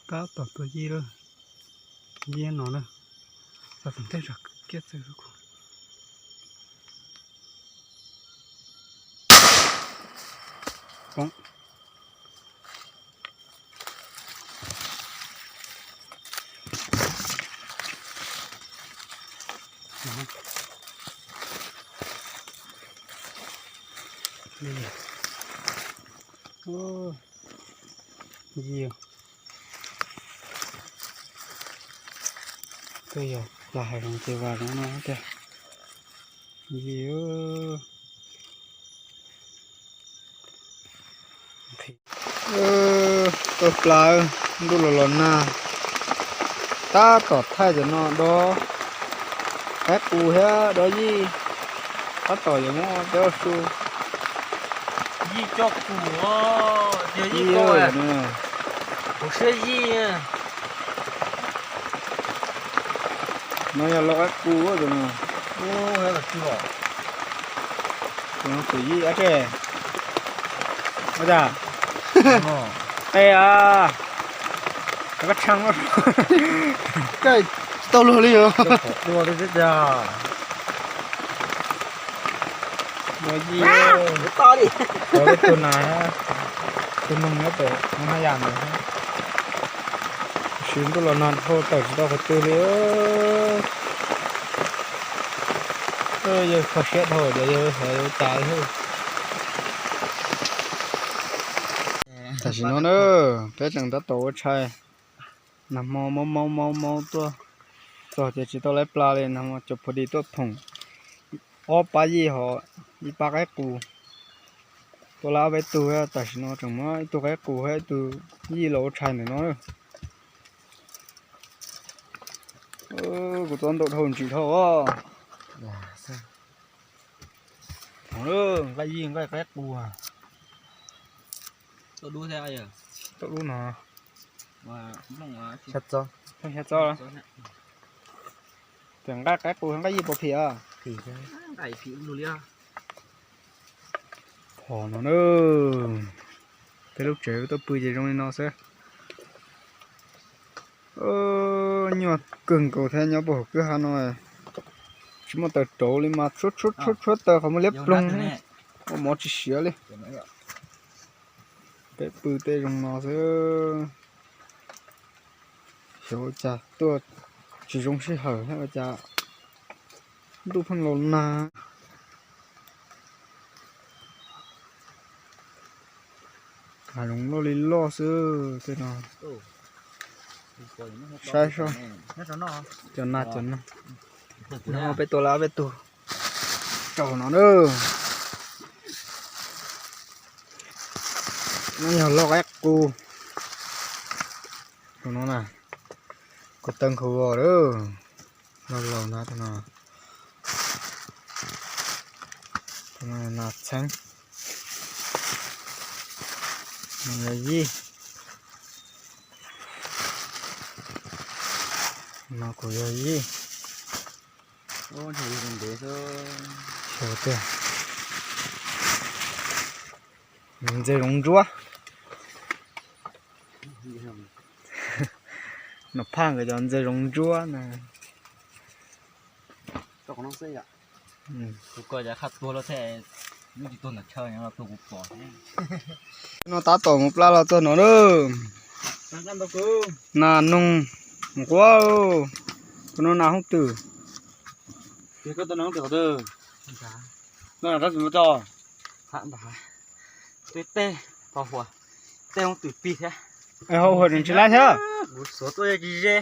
Tab tom tua yij lawm, yij no na, los tom ntej zog kiag txwm kuv. Poob. Yij, twb yog plas hais zoov ces vas zoov no tiag. Yij, tau plas, ntuj los los nag, tab tom thaij cov no dob qaib qus thiab dob yij, tab tom yuav muab peb ua su. Yij coj qus, yog yij, kuv siab yij. No yog lau qaib qus tus no. Tus no tus yij ab tse. Ua cas? Qe a, koj tshee, tsis tau luag li os. Yij, tus nas, tus noog nyob pem haj yam ntawd, tab sis ntuj los nag dhau tawm tsis tau qhov twg li. Yawg kho siab dhau, yawg xav yuav cas thiab. Tam sim no na, peb tseem tab tom ua tshais. Nag hmo maub maub maub maub tuaj txog ces tsis tau lawv plas li, nag hmo cov phuv dis tuaj thoom ob pab yij hos ib pab qaib qus. Tuaj lawm ob peb tug, tam sim no tseem muab ib tug qaib qus thiab ib tug yij los ua tshais ntawm no. Kuv tua ntau dhau ntsim dhau os. Nqaij yij nqaij qaib qus. Tau dub no. Xya txo. Xya txo. Ces nqaij qaib qus nqaij yij puas phim os? Phim no na. Peb lub tsev tuaj pw ces zoo li no xwb. Nyuaj kawg nkaus thiab nyob puag hauv kwj ha no. Tsis muaj taws rauv li mas tshuab tshuab tshuab taws qhov muaj liab ploog, ua mov tsis siav li. Peb pw tej zoo no xwb. Xyov ua cas tuaj tsis zoo sij hawm thiab ua cas ntuj pheej los nag. Hav zoov loj li loj xwb tej no. Saib seb, cov nas cov no. Nag hmo peb tua lawm ob peb tug rau no na. No yog lau qaib qus. Tus no na, kuv taw nkhaus vos lawm. Laus laus na tus no. Tus no nas txheeb. No yog yij. No kuj yog yij. Xyov tiag. Ntses zoov ntsuab. Nws phaj nkawd cov ntses zoov ntsuab na. No tab tom mus plab los txog no na. Nas noog nquab. Tus no nas hooj twm. Tej hooj twm pig thiab. Hau huam tsis laib thiab. Kuv xuav tuaj tsis ze,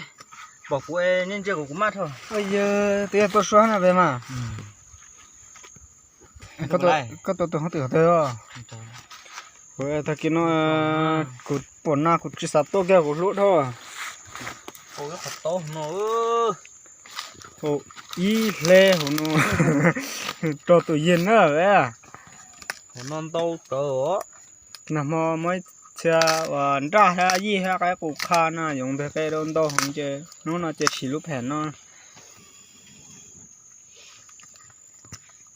pom kuv nej ntsia kuv kuv maj dhau. Yog twb yog tuaj suab na peb mas. Koj tua tus hooj twm qhov twg? Kuv tag kis no kuv pom nas kuv tsis xav tua kiag kuv hlub dhau. Ib hle hauv no rau tus yig na. Hauv no ntau tawv os. Nag hmo muaj ib txhia uas nraj thiab yij thiab qaib qus qha na, yoov ntawg qe rau ntau heev ces hnub no ces sim lub phem no.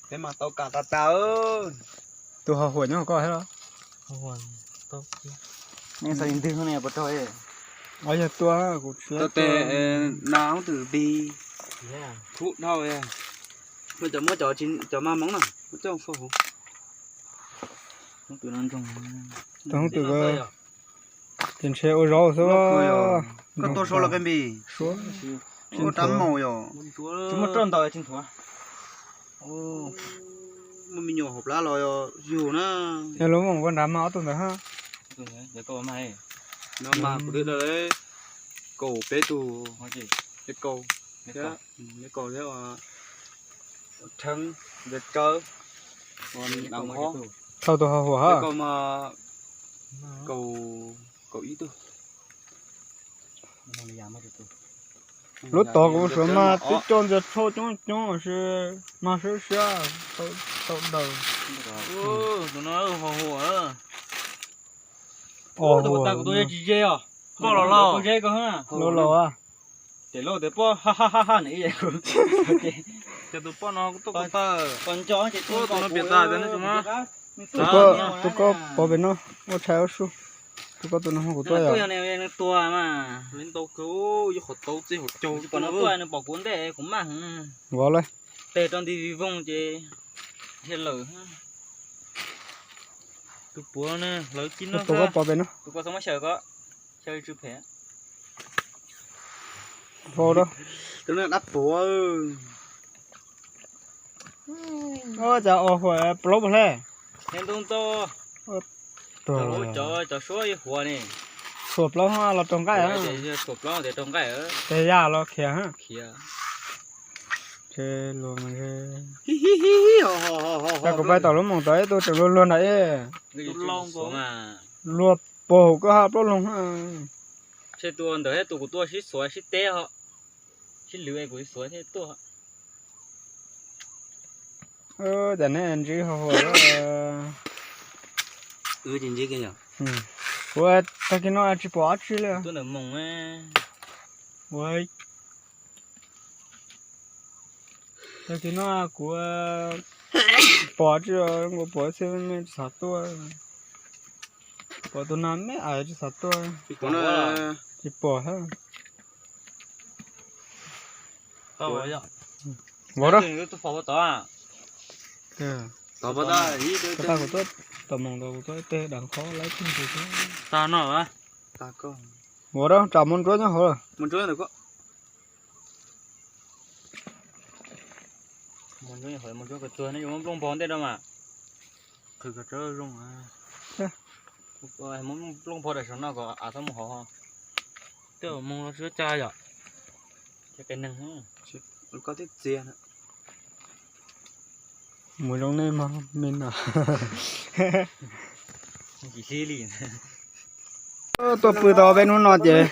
Peb mas tau kam tas tas. Tus ho huam nyob hauv koj thiab los? Nej xav ntwg ne puas raug? Os yog tua kuv tsis tau tes, na hoob twm pig khub dhau. Muab cov, muab cov mas hmoov na, muab coj faj huv. Tus hoob twm ko ces ntshe ua zaub xwb. Koj tua suav los peb npis? Suav. Ua rab maus yom. Tsis muaj roj ntau tsis nthuav. Muaj me nyuam hauv plab los yog yug na. Yog lub moom ua nrad mas ob tug ntawd ha. No mas kuv twb dawj kaum peb tug, kaum, kaum thiab, Theeb, Nkawd Kawb, thauj tus ho huam ha. Kaum, kaum ib tug. Lub tod kuv suav mas twb coj ntxias tshuaj coob coob los sis mag siab siab tau daws. Tus no ho huam. Tus ko tas kuv tua tsis ze os. Poj los los ze ko. Los los. Ces lauj tias poj ha ha ha ha nws ib yam kuv. Ces tus poj no tuaj ko taw. Poj nco ces tus no piam tas tias ne tus no. Tus ko pov pem no ua tshais ua su. Tus ko tus no kuv tuaj yog. Nws tua mas. Nws ntau kawg, yuav qhov tau txij hauv caug. Pom no tuaj nws pom kuv ntej kuv maj. Vov lawm. Tes rau nti vig voog ces dhia lawm. Tus puav ne hlawv kib no. Tus ko pov pem no. Tus ko txhob muab xyaw ko. Xyaw tsw phem. Tus no dab puav. Cas os huam plaub puas hle. Tus cov, cov suab huam ne. Huam plaub los raug nqaij. Huam plaub tias raug nqaij. Tes yaj los khiav. Luag, kuv pais tom lub moos tod ib tug tseem luag luag nrad. Luag puag hauv koj ha plaub loog. Tshe tus ntawd thiab tus kuv tuaj sib xuav sib teb ho. Sib lwv kuv xuav thiab tuaj. Cas neb ntsib ho huam. Kuv tag kis no tsis pom dab tsi li. Ua tag kis no kuv pom tsis, kuv pom xwb me tsis xav tuaj. Pom tus nas me ais tsis xav tuaj. Tsis pom thiab. Vov da. Tau kuv tuaj tom moos tod kuv tuaj tej dav qhob laib tug ntsis xwb. Tag no. Vov da, tsam mus ntsuab nyob hauv lawm. Mus ntsuab nyob hauv, mus ntsuab kom tuag ne, yuav muab nplooj npog ntej rau mas. Qhwv kom tsob zoo. Muab nplooj npog daim saum no kom av txhob mus hauv ho. Tej mus los tsis tau cas yom. Cov qe neeg. Koj twb txias na. Mus zoo nej mas me no. Tuaj pw tau peb hnub no ces,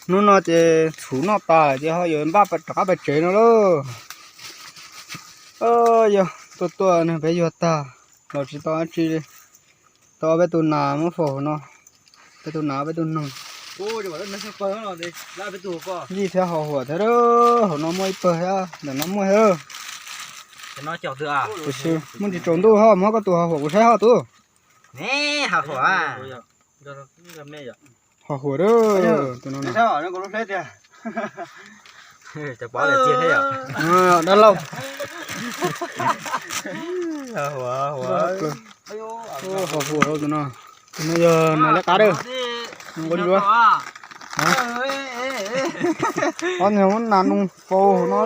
hnub no ces txhuv noj tas ces ho yuav npaj rov qab pais tsev no lauj. Yog tuaj tuaj nws peb yuag tag los tsis tau dab tsi li. Tau peb tus nas muab faus hauv no, peb tus nas peb tus noog. Yij thiab ho huam thiab, hauv no muaj ib pawg thiab, ntawm no muaj thiab. Tiam sis muaj ntsis tsaus ntuj ho, muab koj tus ho huam kuv saib ho tus. Ho huam, tus no. Dab laug. Ho huam tus no. Tus no yog nas liab qab dawb. Nqua ntsuab. Ob niag muab nas noog faus no.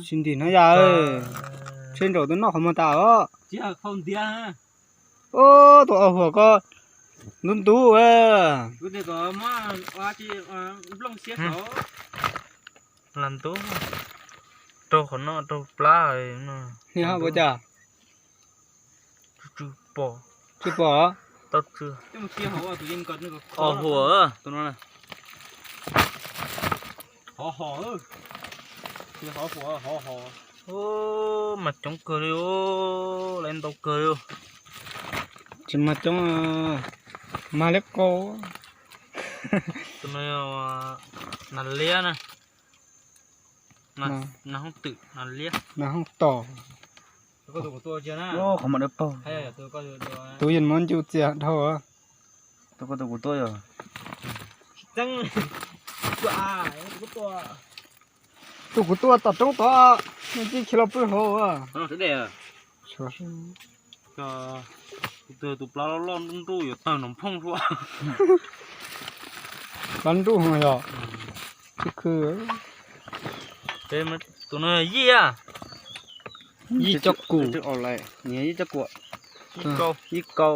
Sib ntim no yog, tsheb ntsaum twb noj qhov muag tas os. Ub, tus au huam ko ntub ntub. Las ntub, raug qhov no raug plab. Niag ho ua cas? Tsis pom. Tsis pom. Au huam tus no. Mas coob kawg li, lawv ntau kawg li. Tsis mas coob, mas liab qau. Tus no nas liab na. Nas hoob twm, nas liab. Nas hoob tom. Qhov muag dawb paug. Tus yeej muab ncu txias dhau. Tus koj tus kuv tuaj yog. Tus kuv tuaj tom roob tod, nws tsis khiav los pw hauv. Tus plaub loj loj nruj nruj yuav tawg nrov phooj suab. Plaub nruj yog. Khw khw. Tus no yij a. Yij coj kum. Yij coj kum. Yij kau.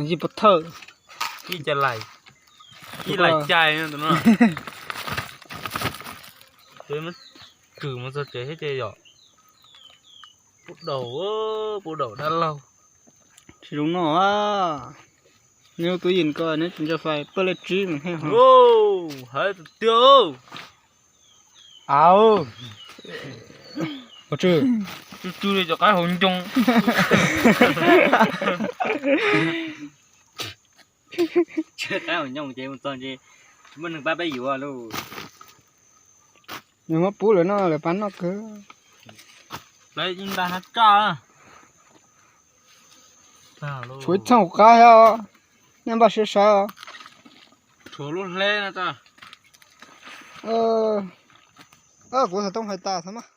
Yij pov thawj. Yij cai lais. Yij lais cai tus no. Ces muab rwm mus txog tsev thiab ces yom. Pub daum, pub daum dab laug. Tsis zoo noj a. Neb lub tub yees ko neb tsis ntsa fais pawg lej tsib mus thiab. Hais tiag tiag. Au. Tsw tsw li cov qaib hauv ncoo. Qaib hauv ncoo ces mus txog ces muaj neeg pab peb yuav lauj. Nws muab pub lawv noj lawv pab noj kawg. Lawv ib nta hab tsaj. Tshuav ib txheej hauv qab thiab, nej npaj siab saib os. Tshuav lub hleb no. Kuv xav toob hais tas txhob mas.